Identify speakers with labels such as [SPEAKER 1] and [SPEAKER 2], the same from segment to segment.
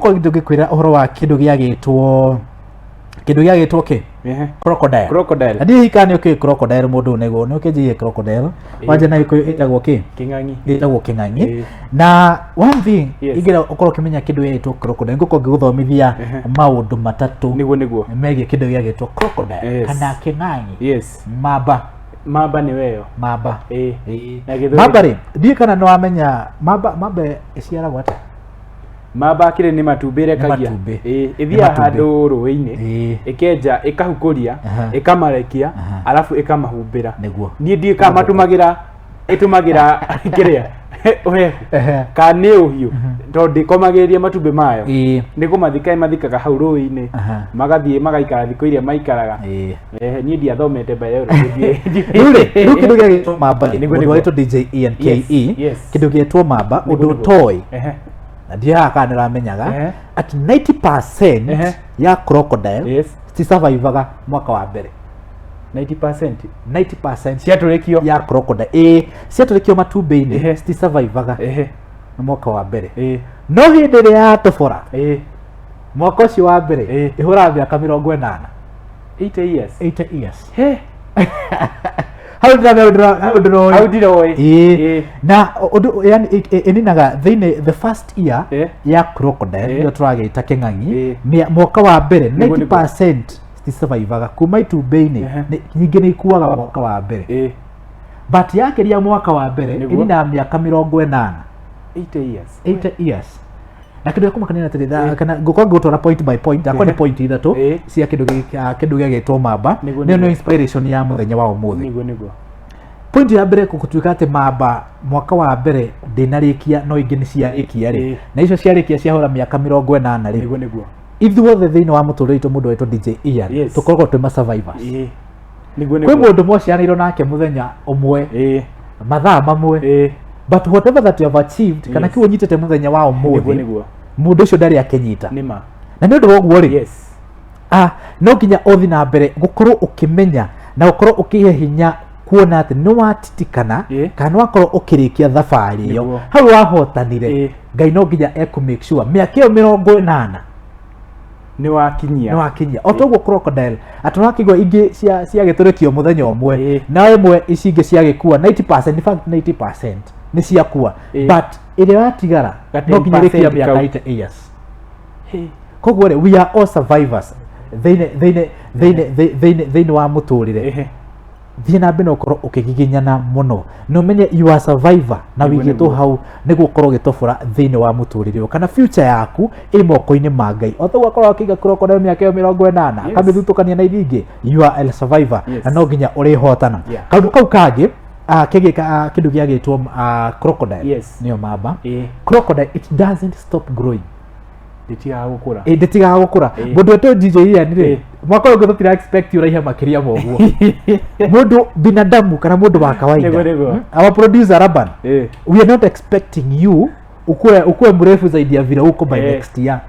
[SPEAKER 1] Korwo ngĩkwĩra ũhoro wa kĩndũ gĩagĩtwo, kĩndũ gĩagĩtwo kĩ? Crocodile.
[SPEAKER 2] Crocodile.
[SPEAKER 1] Na ndiĩ kana nĩ ũkĩũĩ crocodile, mũndũ nĩguo nĩ ũkĩnjĩire crocodile. Wanja na Gĩkũyũ ĩtagwo kĩ?
[SPEAKER 2] Kĩng'ang'i.
[SPEAKER 1] Ĩtagwo kĩng'ang'i. Na one thing ingĩra ũkorwo ũkĩmenya kĩndũ gĩagĩtwo crocodile, ngũkorwo ngĩgũthomithia maũndũ matatũ
[SPEAKER 2] Nĩguo.
[SPEAKER 1] megiĩ kĩndũ gĩagĩtwo crocodile kana kĩng'ang'i. Mamba.
[SPEAKER 2] Mamba nĩ weyo.
[SPEAKER 1] Mamba.
[SPEAKER 2] Ĩĩ. Na Gĩthweri?
[SPEAKER 1] Mamba rĩ, ndiĩ kana nĩ wamenya mamba, mamba ĩciaragwo atĩa?
[SPEAKER 2] Mamba kĩrĩ nĩ matumbĩ ĩrekagia.
[SPEAKER 1] Matumbĩ.
[SPEAKER 2] Ĩĩ,
[SPEAKER 1] Nĩ
[SPEAKER 2] ĩthiaga
[SPEAKER 1] matumbĩ.
[SPEAKER 2] handũ rũĩ-inĩ, ĩkenja, ĩkahukũria, ĩkamarekia, arabu ĩkamahumbĩra. Niĩ ndiũĩ kana matũmagĩra, ĩtũmagĩra kĩrĩa ũhehu kana nĩ ũhiũ, tondũ ndĩkomagĩrĩria matumbĩ mayo. Nĩ kũmathika ĩmathikaga hau rũĩ-inĩ, magathiĩ magaikara thikũ iria maikaraga. Ehe, niĩ ndiathomete biology.
[SPEAKER 1] Rĩu rĩ, rĩu kĩndũ gĩagĩtwo mamba rĩ,
[SPEAKER 2] Nĩguo,
[SPEAKER 1] mũndũ
[SPEAKER 2] nĩguo.
[SPEAKER 1] wagĩtwo DJ Ian KE, kĩndũ gĩetwo mamba, ũndũ ũtoĩ, na ndiaga kana nĩũramenyaga, at 90% ya crocodile citisurvivaga mwaka wa mbere.
[SPEAKER 2] 90%?
[SPEAKER 1] 90%
[SPEAKER 2] ciatũrĩkio
[SPEAKER 1] ya crocodile, ĩĩ, ciatũrĩkio matumbĩ-inĩ, citisurvivaga mwaka wa mbere. No hĩndĩ ĩrĩa yatobora mwaka ũcio wa mbere, ĩhũraga mĩaka 80.
[SPEAKER 2] 80 years.
[SPEAKER 1] 80 years.
[SPEAKER 2] He.
[SPEAKER 1] Hau ndĩramenya, hau ndĩroĩ.
[SPEAKER 2] Hau ndiroĩ.
[SPEAKER 1] Ĩĩ. Na ũndũ yani ĩninaga thĩinĩ the first year ya crocodile, nĩyo tũragĩta kĩng'ang'i, mwaka wa mbere, 90% citisurvivaga kuma itumbĩ-inĩ. Nyingĩ nĩ ikuaga mwaka wa mbere, but yakĩria mwaka wa mbere, ĩninaga mĩaka 80.
[SPEAKER 2] 80 years.
[SPEAKER 1] 80 years. Na kĩndũ gĩa kũmakania nĩ atĩrĩ, kana ngũkorwo ngĩgũtwara point by point, akwa nĩ point ithatũ cia kĩndũ kĩndũ gĩagĩtwo mamba. Nĩyo nĩyo inspiration ya mũthenya wa ũmũthĩ.
[SPEAKER 2] Nĩguo.
[SPEAKER 1] Point ya mbere, gũtuĩka atĩ mamba mwaka wa mbere ndĩnarĩkia, no ingĩ nĩ ciarĩkia rĩ, na icio ciarĩkia ciahũra mĩaka 80 rĩ.
[SPEAKER 2] Nĩguo.
[SPEAKER 1] Ithuothe thĩinĩ wa mũtũrĩre witũ, mũndũ wetwo DJ Ian, tũkoragwo twĩ ma survivors.
[SPEAKER 2] Nĩguo.
[SPEAKER 1] Kwĩ mũndũ mwaciaranĩirwo nake mũthenya ũmwe, mathaa mamwe, but whatever that you have achieved, kana kĩu ũnyitĩte mũthenya wa ũmũthĩ, mũndũ ũcio ndarĩ akĩnyita.
[SPEAKER 2] Nĩma.
[SPEAKER 1] Na nĩ ũndũ wa ũguo rĩ, no nginya ũthi na mbere gũkorwo ũkĩmenya na gũkorwo ũkĩhe hinya kuona atĩ nĩ watitikana kana nĩ wakorwo ũkĩrĩkia thabarĩ ĩyo hau wahotanire. Ngai no nginya ekũ make sure mĩaka ĩyo 80
[SPEAKER 2] Nĩ wakinyia.
[SPEAKER 1] Nĩ wakinyia. O toguo crocodile, atĩ wakĩigua ingĩ ciagĩtũrĩkio mũthenya ũmwe, na ĩmwe ici ingĩ ciagĩkua 90%, in fact 90% nĩ ciakua, but ĩrĩa yatigara
[SPEAKER 2] Ga
[SPEAKER 1] no nginya ĩrĩkie
[SPEAKER 2] 10%
[SPEAKER 1] mĩaka
[SPEAKER 2] kau.
[SPEAKER 1] 80 years. Koguo rĩ, we are all survivors thĩinĩ wa mũtũrĩre. Thiĩ na mbere na ũkorwo ũkĩgiginyana mũno na ũmenye you are survivor na wĩigĩtwo hau nĩguo ũkorwo ũgĩtobora thĩinĩ wa mũtũrĩre ũyũ, kana future yaku ĩ moko-inĩ ma Ngai. O taguo akorwo akĩiga kũroko nayo mĩaka ĩyo 80, akamĩthutũkania na iria ingĩ. You are a survivor na no nginya ũrĩhotana. Kaũndũ kau kangĩ, kĩgiĩ kĩndũ gĩagĩtwo crocodile, nĩyo mamba, crocodile, it doesn't stop growing.
[SPEAKER 2] Ndĩtigaga gũkũra.
[SPEAKER 1] Ĩ, ndĩtigaga gũkũra. Mũndũ wetwo DJ Ian rĩ, mwaka ũyũ ũngĩ tũtira expect ũraihe makĩria ma ũguo, mũndũ binadamu kana mũndũ wa kawaida.
[SPEAKER 2] Nĩguo.
[SPEAKER 1] Our producer Raban, we are not expecting you ukue mrefu zaidi ya vile uko by next year.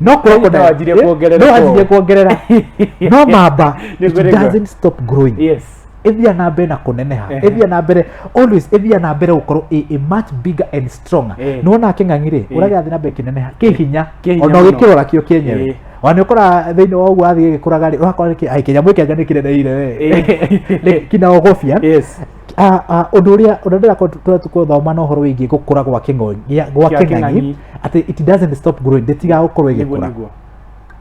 [SPEAKER 1] No crocodile,
[SPEAKER 2] No anjirie kuongerera
[SPEAKER 1] no anjirie
[SPEAKER 2] kũu.
[SPEAKER 1] kuongerera, no mamba, it
[SPEAKER 2] Nĩguo.
[SPEAKER 1] doesn't stop growing. Ĩthia na mbere na kũneneha, ĩthia na mbere always, ĩthia na mbere gũkorwo ĩ much bigger and stronger. Nĩwona kĩng'ang'i rĩ, ũrĩa gĩrathiĩ na mbere kĩneneha, kĩ hinya,
[SPEAKER 2] Kĩ hinya
[SPEAKER 1] ona
[SPEAKER 2] mũno.
[SPEAKER 1] ũgĩkĩrora kĩo kĩenyewe, ona nĩ ũkoraga thĩinĩ wa ũguo athiĩ gĩgĩkũraga rĩ, ũgakora nĩkĩ ai kĩnyamũ gĩkĩ anga nĩ kĩneneire we. Nĩ kinaogofia. Ũndũ ũrĩa ũrĩa ndĩrakorwo tũgũthoma na ũhoro wĩgiĩ gũkũra gwa kĩng'ang'i, gwa
[SPEAKER 2] Kĩa
[SPEAKER 1] kĩng'ang'i,
[SPEAKER 2] kĩng'ang'i.
[SPEAKER 1] atĩ it doesn't stop growing, ndĩtigaga gũkorwo ĩgĩkũra.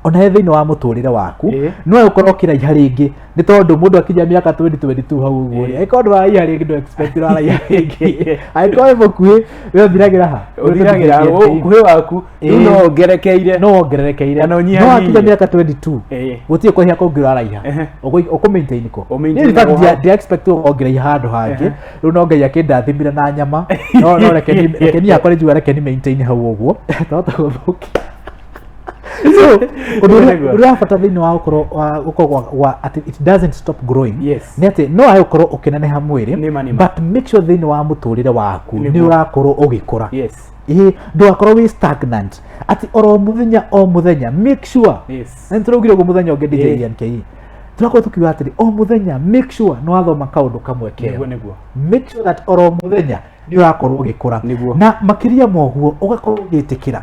[SPEAKER 1] Ona he thĩinĩ wa mũtũrĩre waku, no ũkorwo ũkĩraiha rĩngĩ, nĩ tondũ mũndũ akinya mĩaka 2022 hau ũguo rĩ, angĩkorwo ndũraraiha rĩngĩ, ndũ expect ũraraiha rĩngĩ. Angĩkorwo wĩ mũkuhĩ, we ũthiragĩra ha?
[SPEAKER 2] Ũthiragĩra ũkuhĩ waku rĩu, no wongerekeire.
[SPEAKER 1] No wongererekeire.
[SPEAKER 2] Kana
[SPEAKER 1] No
[SPEAKER 2] ũnyihanyihie.
[SPEAKER 1] akinya mĩaka 22, gũtirĩ kũraiha kũngĩ ũraraiha. Ũkũ maintain kũ?
[SPEAKER 2] Ũ maintain
[SPEAKER 1] Niĩ in fact
[SPEAKER 2] o hau.
[SPEAKER 1] ndi expect wongereire handũ hangĩ. Rĩu no Ngai akĩndathimire na nyama, no reke niĩ hakwa nĩ njuga reke ni maintain hau ũguo, tondũ gũthũkia. So ũndũ ũrĩa ũrĩa wa bata thĩinĩ wa gũkorwo wa gũkorwo gwa atĩ it doesn't stop growing nĩ atĩ no ahe ũkorwo ũkĩneneha mwĩrĩ,
[SPEAKER 2] Nĩma.
[SPEAKER 1] but make sure thĩinĩ wa mũtũrĩre waku nĩ ũrakorwo ũgĩkũra. Ĩĩ, ndũgakorwo wĩ stagnant, atĩ oro mũthenya o mũthenya make sure, na nĩ tũraugire ũguo mũthenya ũngĩ, DJ Ian KE, tũrakorwo tũkiuga atĩrĩ, o mũthenya make sure nĩ wathoma kaũndũ kamwe kega.
[SPEAKER 2] Nĩguo.
[SPEAKER 1] Make sure that oro mũthenya nĩ ũrakorwo ũgĩkũra. Na makĩria ma ũguo, ũgakorwo ũgĩtĩkĩra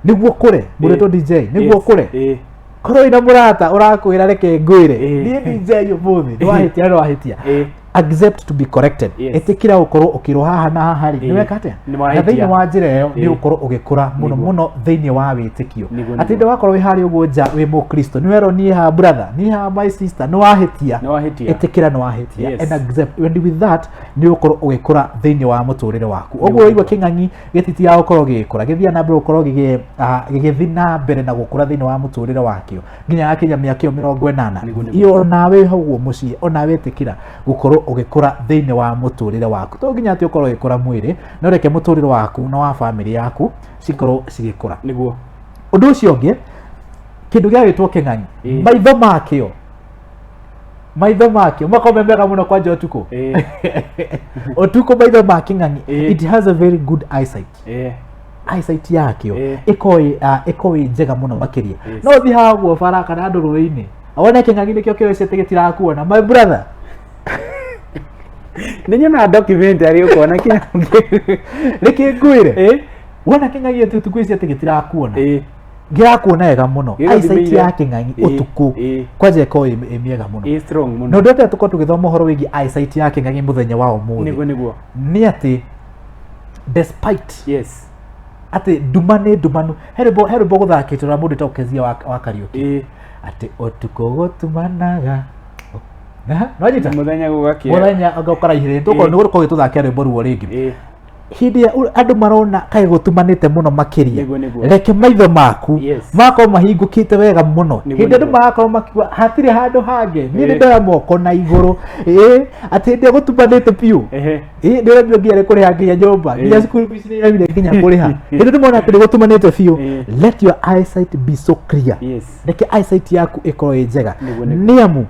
[SPEAKER 1] Nĩguo kũre mũretwo DJ, nĩguo kũre korwo wĩna mũrata ũrakwĩra reke ngwĩre, niĩ DJ ũmũthĩ nĩwahĩtia, nĩwahĩtia. Accept to be corrected. Ĩtĩkĩra gũkorwo ũkĩrwo haha na haha rĩ, nĩweka atĩa.
[SPEAKER 2] Nĩ
[SPEAKER 1] Na
[SPEAKER 2] wahĩtia.
[SPEAKER 1] thĩinĩ wa njĩra ĩyo nĩ ũgũkorwo ũgĩkũra mũno mũno thĩinĩ wa wĩtĩkio. Atĩ ndĩ wakorwo wĩ harĩa ũguo nja wĩ mũkristo, nĩ werwo niĩ haha brother, niĩ haha my sister, nĩ wahĩtia.
[SPEAKER 2] Nĩ wahĩtia.
[SPEAKER 1] Ĩtĩkĩra nĩ wahĩtia. And accept, and with that nĩ ũgũkorwo ũgĩkũra thĩinĩ wa mũtũrĩre waku. Ũguo waigua kĩng'ang'i gĩtitigaga gũkorwo gĩgĩkũra, gĩthiaga na mbere gũkorwo gĩgĩthiĩ na mbere na gũkũra thĩinĩ wa mũtũrĩre wakĩo nginya gakinya mĩaka ĩyo 80.
[SPEAKER 2] Nĩguo.
[SPEAKER 1] Iyo onawe hau ũguo mũciĩ, onawe ĩtĩkĩra gũkorwo ũgĩkũra thĩinĩ wa mũtũrĩre waku. To nginya atĩ ũkorwo ũgĩkũra mwĩrĩ, no reke mũtũrĩre waku na wa bamĩrĩ yaku cikorwo cigĩkũra. Ũndũ ũcio ũngĩ, kĩndũ gĩa gwĩtwo kĩng'ang'i, maitho makĩo, maitho makĩo makorwo me mega mũno kwanja ũtukũ. Ũtukũ maitho ma kĩng'ang'i, it has a very good eyesight. Eyesight yakĩo ĩkorwo ĩ njega mũno makĩria. No ũthiĩ haha ũguo bara kana andũ rũĩ-inĩ, wone kĩng'ang'i nĩkĩo kĩoecete gĩtirakuona, my brother.
[SPEAKER 2] Nĩ nyonaga documentary ũkona kĩng'ang'i.
[SPEAKER 1] Reke ngwĩre, wona kĩng'ang'i atĩ ũtukũ ici atĩ gĩtirakuona, gĩrakuona wega mũno.
[SPEAKER 2] Gĩgũthimĩire.
[SPEAKER 1] Eyesight ya kĩng'ang'i ũtukũ kwanja ĩkorwo ĩ mĩega mũno.
[SPEAKER 2] Ĩ strong mũno.
[SPEAKER 1] Na ũndũ ũrĩa tũkorwo tũgĩthoma ũhoro wĩgiĩ eyesight ya kĩng'ang'i mũthenya wa ũmũthĩ nĩ atĩ despite atĩ nduma nĩ ndumanu, he rwĩmbo gũthakĩtwo na mũndũ wĩtagwo Kezia wa Kariũki, atĩ ũtukũ gũtumanaga. Nwanyita?
[SPEAKER 2] Mũthenya gũgakĩa.
[SPEAKER 1] Mũthenya anga ũkaraihĩrĩria, tũkorwo nĩ gũkorwo gĩtũthakia rwĩmbo ruo rĩngĩ. Hĩndĩ ĩrĩa andũ marona kaĩ gũtumanĩte mũno makĩria,
[SPEAKER 2] Nĩguo, nĩguo.
[SPEAKER 1] reke maitho maku makorwo mahingũkĩte wega mũno. Hĩndĩ andũ marakorwo makiuga hatirĩ handũ hangĩ, niĩ nĩ ndoya moko na igũrũ, atĩ hĩndĩ ĩrĩa gũtumanĩte biũ, nĩ ũremire nginya nĩ kũrĩha nginya nyũmba, nginya cukuru fees nĩ ũremire nginya kũrĩha, hĩndĩ andũ mona atĩ nĩ gũtumanĩte biũ, let your eyesight be so clear. Reke eyesight yaku ĩkorwo ĩ njega.
[SPEAKER 2] Nĩguo, nĩguo.
[SPEAKER 1] Nĩ amu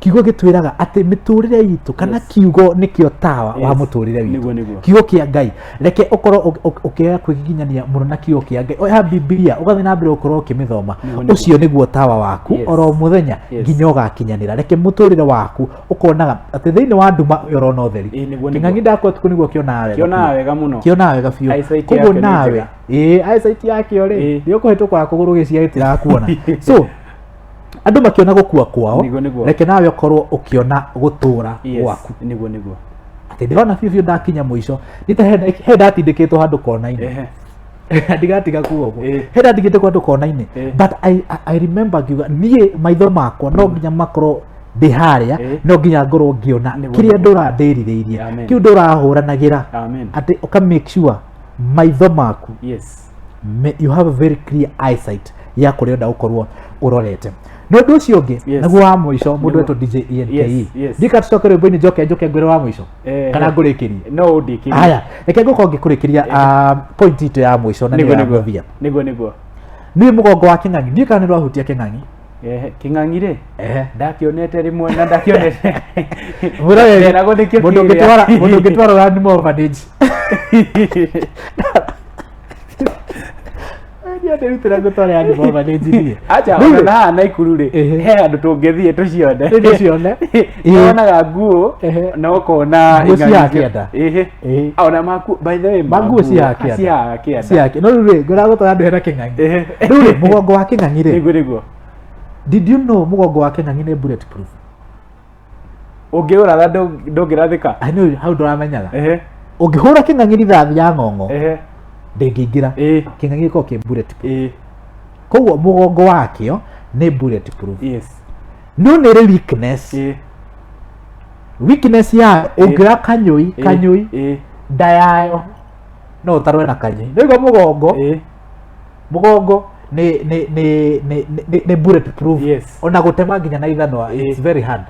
[SPEAKER 1] kiugo gĩtwĩraga atĩ mĩtũrĩre itũ kana kiugo nĩkĩo tawa wa mũtũrĩre witũ.
[SPEAKER 2] Nĩguo, nĩguo.
[SPEAKER 1] Kiugo kĩa Ngai, reke ũkorwo ũkĩoya kwĩgiginyania mũno na kiugo kĩa Ngai. Oya Bibilia ũgathiĩ na mbere gũkorwo ũkĩmĩthoma.
[SPEAKER 2] Nĩguo, nĩguo.
[SPEAKER 1] Ũcio nĩguo tawa waku oro mũthenya nginya ũgakinyanĩra. Reke mũtũrĩre waku ũkonaga atĩ thĩinĩ wa nduma ũyũ ũrona ũtheri.
[SPEAKER 2] Ĩ, nĩguo, nĩguo.
[SPEAKER 1] Kĩng'ang'i ndakwa ũtukũ nĩguo kĩonaga wega
[SPEAKER 2] Kĩonaga
[SPEAKER 1] biũ.
[SPEAKER 2] wega mũno.
[SPEAKER 1] Kĩonaga wega biũ.
[SPEAKER 2] Eyesight
[SPEAKER 1] Koguo
[SPEAKER 2] yake nĩ
[SPEAKER 1] nawe
[SPEAKER 2] njega.
[SPEAKER 1] Eyesight yakĩo rĩ, nĩ ũkũhĩtũka kũgũrũ gĩcigo gĩtirakuona. So andũ makĩona gũkua kwao,
[SPEAKER 2] Nĩguo, nĩguo.
[SPEAKER 1] reke nawe ũkorwo ũkĩona gũtũra gwaku.
[SPEAKER 2] Nĩguo, nĩguo.
[SPEAKER 1] Atĩ ndĩrona biũ biũ ndakinya mũico, nĩ ta he ndatindĩkĩtwo handũ kona-inĩ. Ndigatiga kuga ũguo. He ndatindĩkĩtwo handũ kona-inĩ. But I remember ngiuga niĩ maitho makwa no nginya makorwo ndĩ harĩa, no nginya ngorwo ngĩona kĩrĩa ndũra ndĩrirĩirie, kĩu ndũrahũranagĩra. Atĩ ũka make sure maitho maku you have a very clear eyesight ya kũrĩa ũrenda gũkorwo ũrorete. Na ũndũ ũcio ũngĩ, naguo wa mũico, mũndũ wetwo DJ ENKE. Ndika tũcoke rwĩmbo-inĩ, njoke njoke ngwĩre wa mũico kana ngũrĩkĩrie?
[SPEAKER 2] No ũndĩkĩrie.
[SPEAKER 1] Haya, reke ngũkorwo ngĩkũrĩkĩria, point itũ ya mũico na nĩyo ya mũthia.
[SPEAKER 2] Nĩguo, nĩguo.
[SPEAKER 1] Nĩ mũgongo wa kĩng'ang'i, ndiũĩ kana nĩ rwahutia kĩng'ang'i.
[SPEAKER 2] Kĩng'ang'i rĩ, ndakĩonete rĩmwe na ndakĩonete.
[SPEAKER 1] Mũroreri,
[SPEAKER 2] Nderagwo nĩkĩo
[SPEAKER 1] mũndũ
[SPEAKER 2] kĩrĩa.
[SPEAKER 1] Mũndũ ũngĩtwara Land Orphanage. Niĩ ndĩrutĩra ngũtwara Land Orphanage niĩ.
[SPEAKER 2] Acha,
[SPEAKER 1] Rĩu
[SPEAKER 2] ona na haha Naikuru rĩ, he handũ tũngĩthiĩ tũcione.
[SPEAKER 1] Tũcione.
[SPEAKER 2] Wonaga nguo na ũkona
[SPEAKER 1] Nguo cia
[SPEAKER 2] ing'ang'i
[SPEAKER 1] kĩanda.
[SPEAKER 2] Ona maku, by the way,
[SPEAKER 1] Manguo
[SPEAKER 2] manguo
[SPEAKER 1] cia kĩanda.
[SPEAKER 2] cia kĩanda.
[SPEAKER 1] Cia kĩanda. No rĩu rĩ, ngwĩra gũtwara andũ hena kĩng'ang'i. Rĩu rĩ, mũgongo wa kĩng'ang'i rĩ.
[SPEAKER 2] Nĩguo, nĩguo.
[SPEAKER 1] Did you know mũgongo wa kĩng'ang'i nĩ bulletproof?
[SPEAKER 2] Ũngĩũratha ndũngĩrathĩka.
[SPEAKER 1] I know hau ndũramenyaga. Ũngĩhũra kĩng'ang'i rithathi ya ng'ong'o, ndĩngĩingĩra. Kĩng'ang'i gĩkoragwo kĩ bulletproof. Koguo mũgongo wakĩo nĩ bulletproof. No nĩ ĩrĩ weakness. Weakness yayo, ũngĩoya kanyũi, kanyũi, nda yayo no ũtarwe na kanyũi. Nĩguo mũgongo, mũgongo nĩ nĩ nĩ nĩ nĩ nĩ bulletproof. Ona gũtema nginya na ithanwa, it's very hard.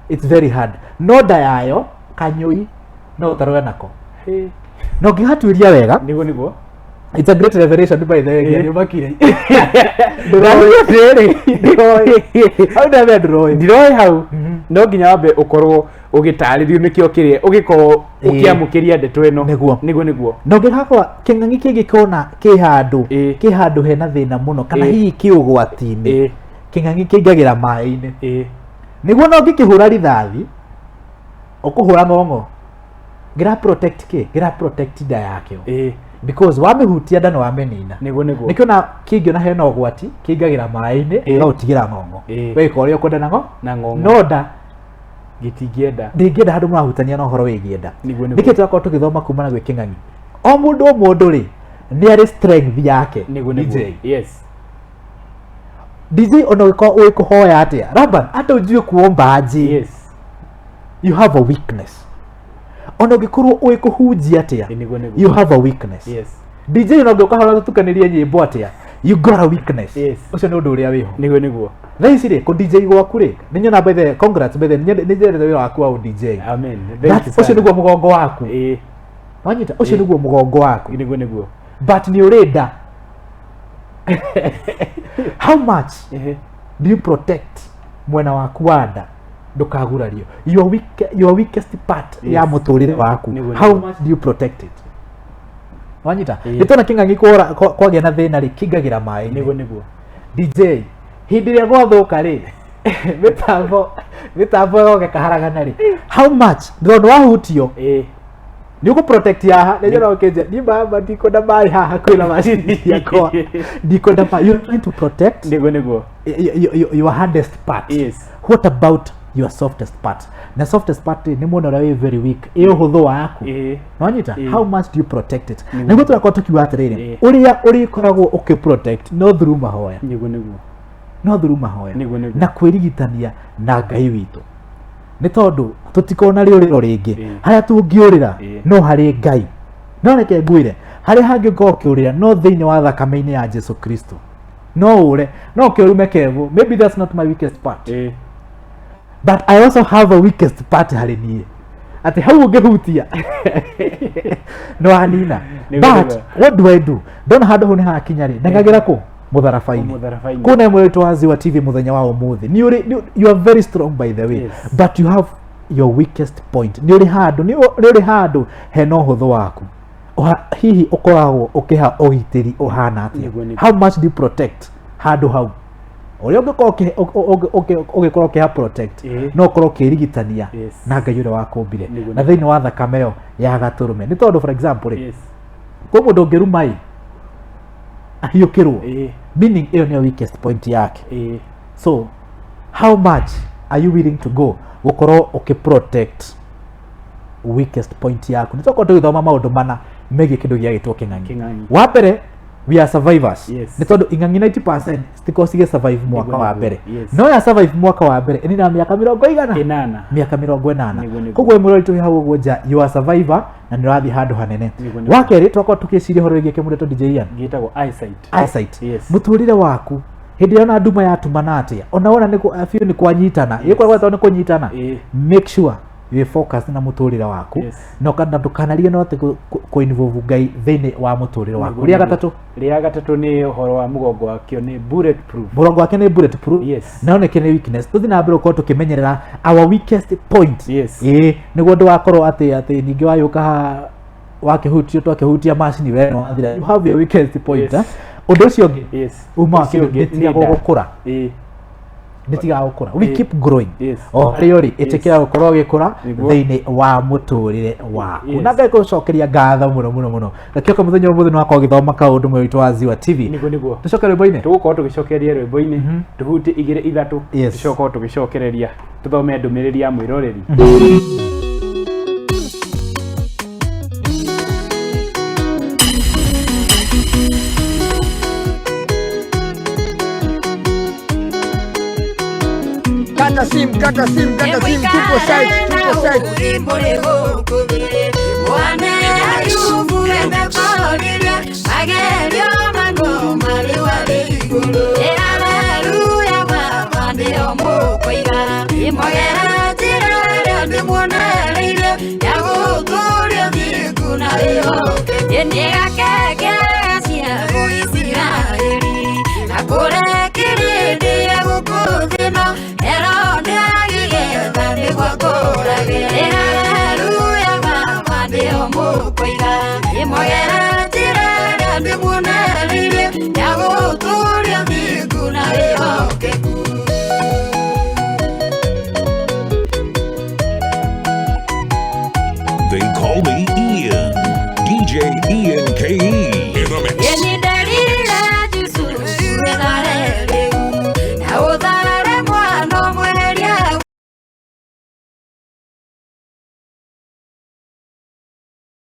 [SPEAKER 1] It's very hard. No nda yayo, kanyũi, no ũtarwe nako. Na ũngĩgatuĩria wega,
[SPEAKER 2] Nĩguo, nĩguo.
[SPEAKER 1] It's a great revelation by the way, nĩ ũmakire. Ndũroĩ atĩrĩ, ndũroĩ. Hau ndambe ndũroĩ.
[SPEAKER 2] Ndiroĩ hau. No nginya wambe ũkorwo ũgĩtarĩrio nĩkĩo kĩrĩa ũgĩkorwo ũkĩamũkĩria ndeto ĩno.
[SPEAKER 1] Nĩguo.
[SPEAKER 2] Nĩguo, nĩguo.
[SPEAKER 1] Na ũngĩgakora kĩng'ang'i kĩngĩkona kĩ handũ, kĩ handũ hena thĩna mũno kana hihi kĩ ũgwati-inĩ, kĩng'ang'i kĩingagĩra maĩ-inĩ. Nĩguo na ũngĩkĩhũra rithathi, ũkũhũra ng'ong'o. Gĩra protect kĩ? Gĩra protect nda yakĩo. Because wamĩhutia nda nĩ wamĩnina.
[SPEAKER 2] Nĩguo nĩguo.
[SPEAKER 1] Nĩkĩo na kĩngĩona hena ũgwati kĩingagĩra maĩ-inĩ, gĩgaũtigĩra ng'ong'o. We ĩka ũrĩa ũkwenda na ng'o
[SPEAKER 2] Na ng'ong'o.
[SPEAKER 1] No nda
[SPEAKER 2] gĩtingĩenda.
[SPEAKER 1] Ndĩngĩenda handũ mũrahutania na ũhoro wĩgiĩ nda.
[SPEAKER 2] Nĩguo nĩguo.
[SPEAKER 1] Nĩkĩ tũrakorwo tũgĩthoma kumana gwĩ kĩng'ang'i? O mũndũ o mũndũ rĩ, nĩ arĩ strength yake.
[SPEAKER 2] Nĩguo nĩguo.
[SPEAKER 1] DJ.
[SPEAKER 2] Yes.
[SPEAKER 1] DJ, ona ũgĩkorwo ũĩ kũhoya atĩa, Laban, hata ujue kuomba aje,
[SPEAKER 2] Yes.
[SPEAKER 1] you have a weakness. Ona ũngĩkorwo ũĩ kũhunjia atĩa,
[SPEAKER 2] Nĩguo nĩguo.
[SPEAKER 1] you have a weakness.
[SPEAKER 2] Yes.
[SPEAKER 1] DJ, ona ũngĩũka tũtukanĩrie nyĩmbo atĩa, you got a weakness.
[SPEAKER 2] Yes.
[SPEAKER 1] Ũcio nĩ ũndũ ũrĩa wĩho.
[SPEAKER 2] Nĩguo nĩguo.
[SPEAKER 1] Thaa ici rĩ, kũ DJ gwaku rĩ, nĩ nyona, by the way, congrats, by the way, nĩ nyendete wĩra waku wa ũ DJ.
[SPEAKER 2] Amen. Thank you
[SPEAKER 1] Ũcio
[SPEAKER 2] sana.
[SPEAKER 1] nĩguo mũgongo waku. Wanyita? Ũcio nĩguo mũgongo waku.
[SPEAKER 2] Nĩguo nĩguo.
[SPEAKER 1] But nĩ ũrĩ nda. How much do you protect mwena waku wa nda ndũkagurario, your weakest part ya mũtũrĩre waku?
[SPEAKER 2] Nĩguo,
[SPEAKER 1] How
[SPEAKER 2] nĩguo.
[SPEAKER 1] much do you protect it? Wanyita?
[SPEAKER 2] Ĩĩ.
[SPEAKER 1] Nĩ tuona kĩng'ang'i kwagĩa na thĩna rĩ, kĩingagĩra maĩ-inĩ.
[SPEAKER 2] Nĩguo nĩguo.
[SPEAKER 1] DJ, hĩndĩ ĩrĩa gwathũka rĩ, mĩtambo yothe kaharagana rĩ, how much, tondũ wahutio nĩ ũkũ protect haha? Nĩ njona ũkĩnja niĩ mama, ndikwenda maĩ haha kwĩna macini ciakwa, ndikwenda maĩ. You're trying to protect
[SPEAKER 2] Nĩguo nĩguo.
[SPEAKER 1] your hardest part. What about your softest part? Na softest part rĩ, nĩ mwena ũrĩa wĩ very weak, ĩ ũhũthũ waku. Nwanyita? How much do you protect it? Nĩguo tũrakorwo tũkiuga atĩrĩrĩ, ũrĩa ũrĩkoragwo ũkĩ protect no through mahoya.
[SPEAKER 2] Nĩguo nĩguo.
[SPEAKER 1] No through mahoya
[SPEAKER 2] Nĩguo nĩguo.
[SPEAKER 1] na kwĩrigitania na Ngai witũ, nĩ tondũ tũtikona rĩũrĩro rĩngĩ. Harĩa tũngĩũrĩra no harĩ Ngai. No reke ngwĩre, harĩa hangĩ ũngĩkorwo ũkĩũrĩra no thĩinĩ wa thakame-inĩ ya Jesu Kristo. No ũre no ũkĩũrume kevo, maybe that's not my weakest part, but I also have a weakest part harĩ niĩ, atĩ hau ũngĩhutia no anina.
[SPEAKER 2] Nĩguo,
[SPEAKER 1] But
[SPEAKER 2] nĩguo.
[SPEAKER 1] what do I do ndona handũ hau nĩ hakinya rĩ? Ndengagĩra kũ? Mũtharaba-inĩ.
[SPEAKER 2] Mũtharaba-inĩ.
[SPEAKER 1] Kũna ĩmwe witũ wa Ziwa TV mũthenya wa ũmũthĩ, nĩ ũrĩ you are very strong, by the way, but you have your weakest point. Nĩ ũrĩ handũ, nĩ ũrĩ handũ hena ũhũthũ waku. Hihi ũkoragwo ũkĩha ũgitĩri ũhana atĩa?
[SPEAKER 2] Nĩguo, nĩguo.
[SPEAKER 1] How much do you protect handũ hau? Ũrĩa ũngĩkorwo ũgĩkorwo ũkĩha protect, no ũkorwo ũkĩrigitania na Ngai ũrĩa wakũmbire na thĩinĩ wa thakame ĩyo ya gatũrũme. Nĩ tondũ, for example rĩ, kwĩ mũndũ ũngĩruma ĩ ahiũkĩrwo, meaning ĩyo nĩyo weakest point yake. So how much are you willing to go gũkorwo ũkĩ protect weakest point yaku? Nĩ tũkorwo tũgĩthoma maũndũ mana megiĩ kĩndũ gĩagĩtwo kĩng'ang'i.
[SPEAKER 2] Kĩng'ang'i.
[SPEAKER 1] Wa mbere, we are survivors. Nĩ tondũ ing'ang'i 90% citikorwo cigĩ survive mwaka
[SPEAKER 2] Nĩguo,
[SPEAKER 1] wa
[SPEAKER 2] nĩguo.
[SPEAKER 1] mbere. No ya survive mwaka wa mbere, ĩnina mĩaka mĩrongo igana
[SPEAKER 2] 80.
[SPEAKER 1] Mĩaka 80.
[SPEAKER 2] Nĩguo, nĩguo.
[SPEAKER 1] Koguo mũrori tũrĩ hau ũguo nja, you are survivor na nĩ ũrathiĩ handũ hanene.
[SPEAKER 2] Nĩguo, nĩguo.
[SPEAKER 1] Wa kerĩ, twakorwo tũkĩciria ũhoro wĩgiĩ kĩmũretwo, DJ Ian.
[SPEAKER 2] Gĩtagwo eyesight.
[SPEAKER 1] Eyesight.
[SPEAKER 2] Yes.
[SPEAKER 1] Mũtũrĩre waku, hĩndĩ ĩrĩa ona nduma yatumana atĩa, ona wona nĩ biũ nĩ kwanyitana, ĩkoragwo nĩ kũnyitana, make sure wĩ focus na mũtũrĩre waku. Na ndũkanariganĩrwo atĩ kũ involve Ngai thĩinĩ wa mũtũrĩre waku.
[SPEAKER 2] Nĩguo,
[SPEAKER 1] Rĩa
[SPEAKER 2] nĩguo.
[SPEAKER 1] gatatũ.
[SPEAKER 2] Rĩa gatatũ nĩ ũhoro wa mũgongo wakĩo nĩ bulletproof.
[SPEAKER 1] Mũgongo wake nĩ bulletproof. No nĩkĩ nĩ weakness? Tũthiĩ na mbere gũkorwo tũkĩmenyerera our weakest point. Ĩĩ, nĩguo ndũgakorwo atĩ ningĩ wayũka haha wakĩhutio, twakĩhutia macini, we no wathira. You have your weakest point. Eh? Ũndũ ũcio ũngĩ uma
[SPEAKER 2] Ũcio
[SPEAKER 1] kĩndũ
[SPEAKER 2] ũngĩ nĩ
[SPEAKER 1] nĩtigagwo
[SPEAKER 2] nda.
[SPEAKER 1] gũkũra. Nĩtigaga gũkũra, we keep growing. O harĩa ũrĩ,
[SPEAKER 2] Yes.
[SPEAKER 1] ĩtĩkĩra gũkorwo ũgĩkũra thĩinĩ wa mũtũrĩre waku. Na Ngai gũcokeria ngatho mũno mũno mũno. Gakĩoka mũthenya ũmũthĩ nĩ wakorwo ũgĩthoma kaũndũ mwena witũ wa Ziwa TV.
[SPEAKER 2] Nĩguo nĩguo.
[SPEAKER 1] Tũcoke rwĩmbo-inĩ.
[SPEAKER 2] Tũgũkorwo tũgĩcokeria rwĩmbo-inĩ, tũhutie igĩrĩ ithatũ, tũcoke tũgĩcokereria tũthome ndũmĩrĩri ya mwĩroreri.
[SPEAKER 3] Kata sim, kata sim, kata sim, tupo site, tupo site.
[SPEAKER 4] Hallelujah,